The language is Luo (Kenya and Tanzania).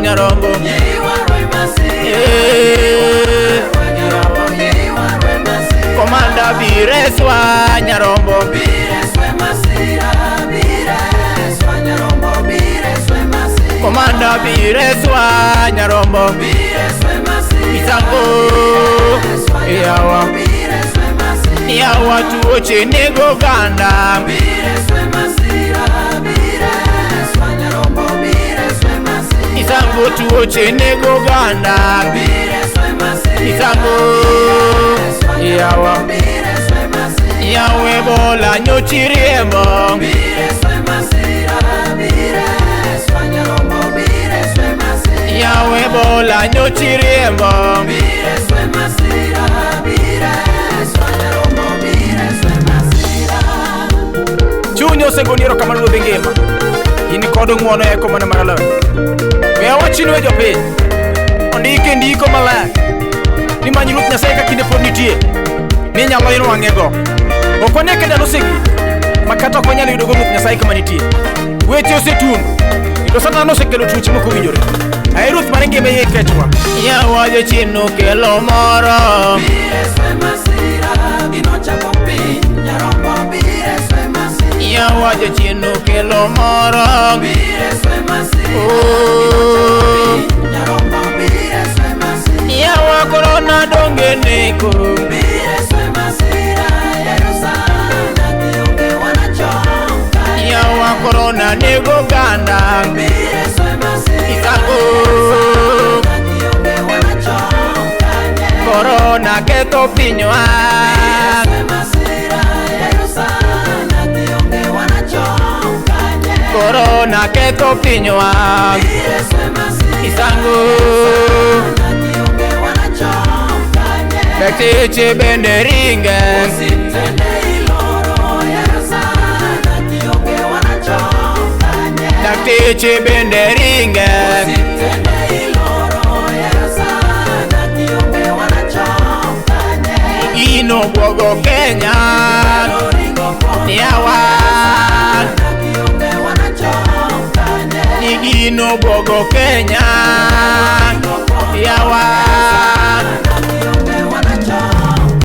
Nyarombo. Eh. Komanda bireswa Nyarombo. Komanda bireswa Nyarombo. Isango yawa yawa tuoche nego oganda. Isango tuoche nego oganda. Isango yawa yawa Ebola nyochi riembo. Yawa Ebola nyochi riembo. Chuny osegoni erokamano Ruodh ngima. In kod ng'uono eko mana mar loyo. We awachni we jopiny. Ondike ndiko maler. Ni many Ruoth Nyasaye ka kinde pod nitie. Ni nyalo nwang'e go. Ok wane ka ndalo osegik. Ma kata ok wanyal yudo go Ruoth Nyasaye kama nitie. Weche osetundo. Kendo Satan osekelo tuoche mok owinjore. Aye Ruoth mar ngima yie kechwa. Yawa jachien okelo moro. Yawa jachien okelo moro. Oh. Yawa korona donge neko. Yawa korona nego oganda. Isango. Korona ketho pinywa. Korona ketho pinywa. Isango. Lakteche bende ringe. Lakteche bende ringe. Gino bwogo Kenya. Yawa. Ni gino bwogo Kenya.